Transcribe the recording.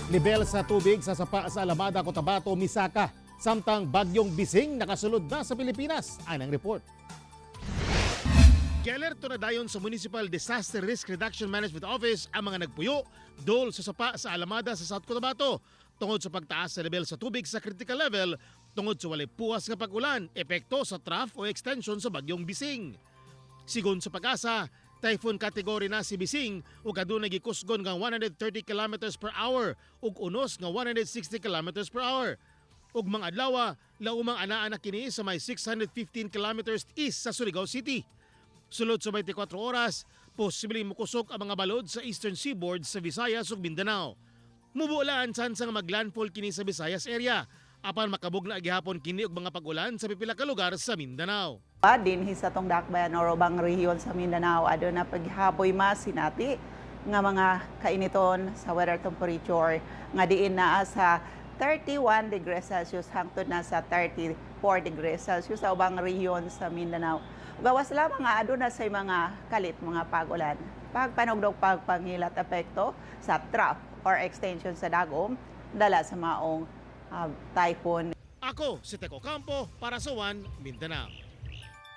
Lebel sa tubig sa sapa sa Alamada, Cotabato, misaka. Samtang bagyong Bising nakasulod na sa Pilipinas. Anang report. Gialerto na dayon sa Municipal Disaster Risk Reduction Management Office ang mga nagpuyo dol sa sapa sa Alamada sa South Cotabato tungod sa pagtaas sa level sa tubig sa critical level tungod sa walay puwas nga pag-ulan, epekto sa trough o extension sa bagyong Bising. Sigon sa PAGASA, typhoon category na si Bising ug adunay gikusgon nga 130 kilometers per hour ug unos nga 160 kilometers per hour. Ug mga adlaw, laumang anaa na kini sa may 615 kilometers east sa Surigao City. Sulod sa 24 oras, posibleng mukusog ang mga balod sa eastern seaboard sa Visayas ug Mindanao. Mubuo ang tsansa nga maglandfall kini sa Visayas area apan makabugna gihapon kini og mga pag-ulan sa pipila ka lugar sa Mindanao. Dinhi sa atong dakbayan or ubang rehiyon sa Mindanao, aduna paghaboy masinati nga mga kainiton sa weather temperature nga diin naa sa 31 degrees Celsius hangtod na sa 34 degrees Celsius sa ubang rehiyon sa Mindanao. Gawas lamang nga aduna sa mga kalit mga pag-ulan. Pagpanugdog, pagpangilat, epekto sa trough or extension sa dagom dala sa maong typhoon. Ako si Teko Campo para sa One Mindanao.